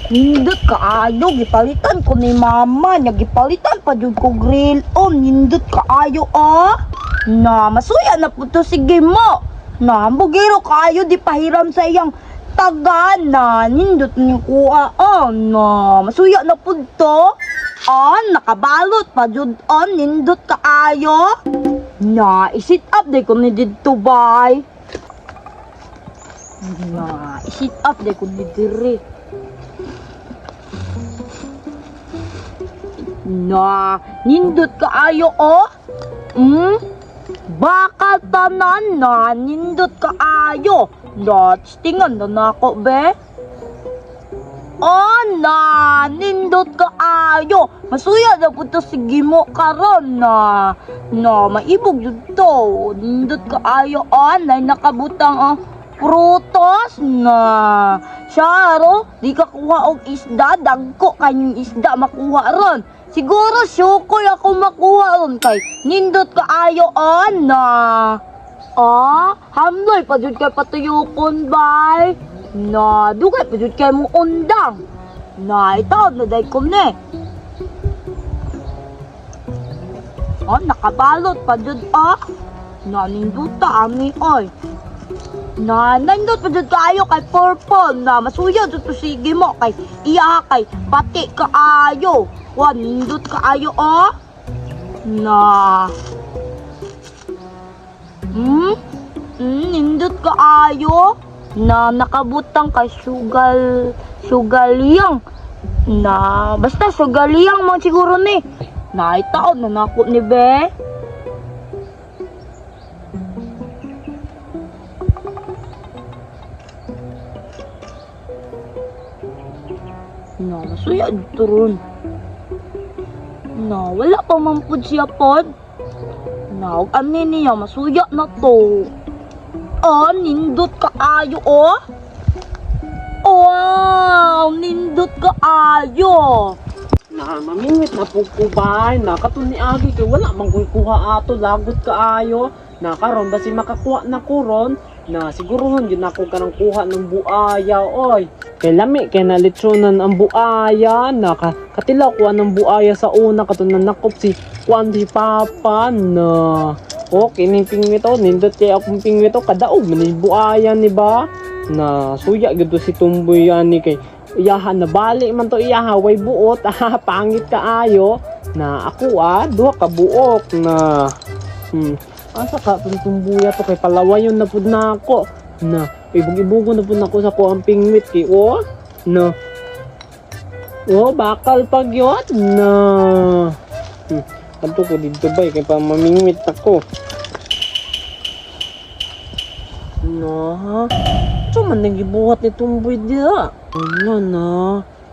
Nindot kaayo, gipalitan ko ni mama nya, gipalitan pa jud ko grill on, nindot kaayo ah. Na masuya na po to, sige mo. Na bugiro kaayo di pahiram sa iyang taga na nindot ni kuha ah. Na masuya na pud to. Ah, nakabalot pa jud on, nindot kaayo. Na i-sit up day ko ni didto bay. Na i-sit up day ko ni dire. Na, nindot kaayo oh. Hmm? Bakal tanan na, nindot kaayo. Na, tingan na nako be. Oh na, nindot kaayo. Masuya na po to si Gimo karon na. Na, maibog jud to. Nindot kaayo ah, nay nakabutang ang prutas na. Siya ro, di ka kuha og isda, dagko kanyang isda makuha ron. Siguro syukoy ako makuha ron kay nindot kaayo ah na. Ah, hamloy pa jud kay patuyokon bay. Na, dugay pa jud kay mo undang. Na, itaw na day ko ni. Oh, nakabalot pa jud ah. Na ninduta ami oy. Na, nindot pa jud kaayo kay purple na masuya jud to sige mo kay iya kay pati kaayo. Wa nindot kaayo ah. Na. Hmm? Nindot kaayo na nakabutang kay sugal sugaliyang na basta sugaliyang man siguro ni na itaon na nako ni be. Na masuya dito ron na wala pa man pud siya pod na ug ani niya masuya na to. Oh, nindot kaayo oh. Wow, nindot kaayo. Na mamingwit na po ko bay, na kato ni Agi kay wala man ko'y kuha ato, lagot kaayo. Na karon basi makakuha na ko ron, na sigurohon yun ako kanang kuha ng buaya oy. Kay lami kay na litsonan ang buaya, na katilaw kuha ng buaya sa una kato na nakop si kuan si Papa na. Oh, kining pingwit oh, nindot kay akong pingwit oh, kadaog man ni buaya ni ba? Na suya gyud to si Tumboy ani kay iyaha na bali man to iyaha way buot ah, pangit kaayo na ako ah duha ka buok na asa ka tong tumbuya to kay palawayon na pud nako na ibog-ibugo na pud nako sa kuang pingwit kay oh na oh bakal pag yun na adto ko didto bay kay pa mamingwit ako na. So man nagibuhat ni Tumboy diha. Wala na.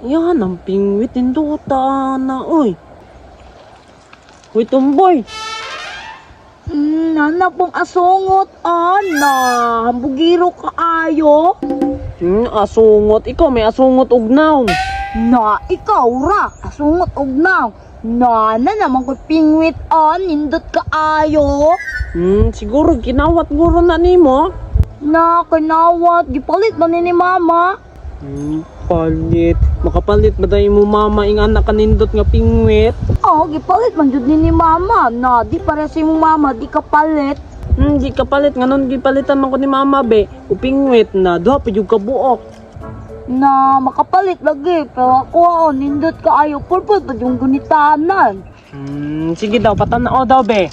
Yan ang pingwit induta na oy. Uy Tumboy. Nana pong asungot ana, hambugiro kaayo. Asungot ikaw may asungot og naon. Na ikaw ra, asungot og naw. Na na naman ko pingwit on, nindot kaayo. Siguro kinawat guro na nimo. Na kinawat, gipalit man ni mama. Palit. Makapalit ba tayo mo mama ing anak kanindot nga pingwit? Oh, gipalit man jud ni mama. Na di pare si mong mama, di ka palit. Di kapalit nganon gipalitan man ko ni mama be. O pingwit na duha pa jud ka buok. Na makapalit lagi, pero ako oh, nindot kaayo, purple pa yung gunitanan. Sige daw patanaw daw be.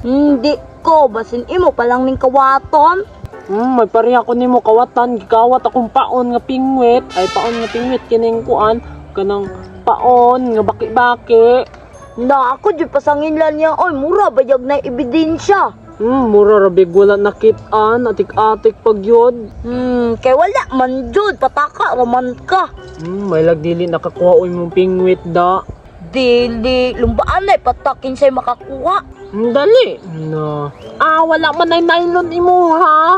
Hindi ko, basin imo pa lang ning kawaton. May pareha ko nimo kawatan, gikawat akong paon nga pingwit. Ay paon nga pingwit kining kuan kanang paon nga baki-baki. Na ako jud pasanginlan niya, oy mura bayag na ebidensya. Mura ra big wala nakit-an, atik-atik pag yun. Kay wala man jud, pataka raman ka. May lagdili nakakuha oy mong pingwit da. Dili, lumbaan na patakin sa'y makakuha. Dali. No. Ah, wala man ay nylon imo ha.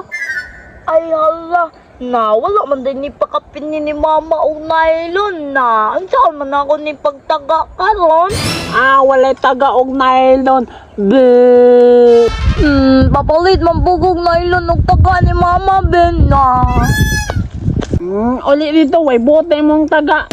Ay hala, na wala man din ni pakapin ni mama og nylon na. Ang saan man ako ni pagtaga karon? Ah, walay taga og nylon. Bleh. Papalit man bugog nylon og taga ni mama ben na. Uli dito, way bote mong taga.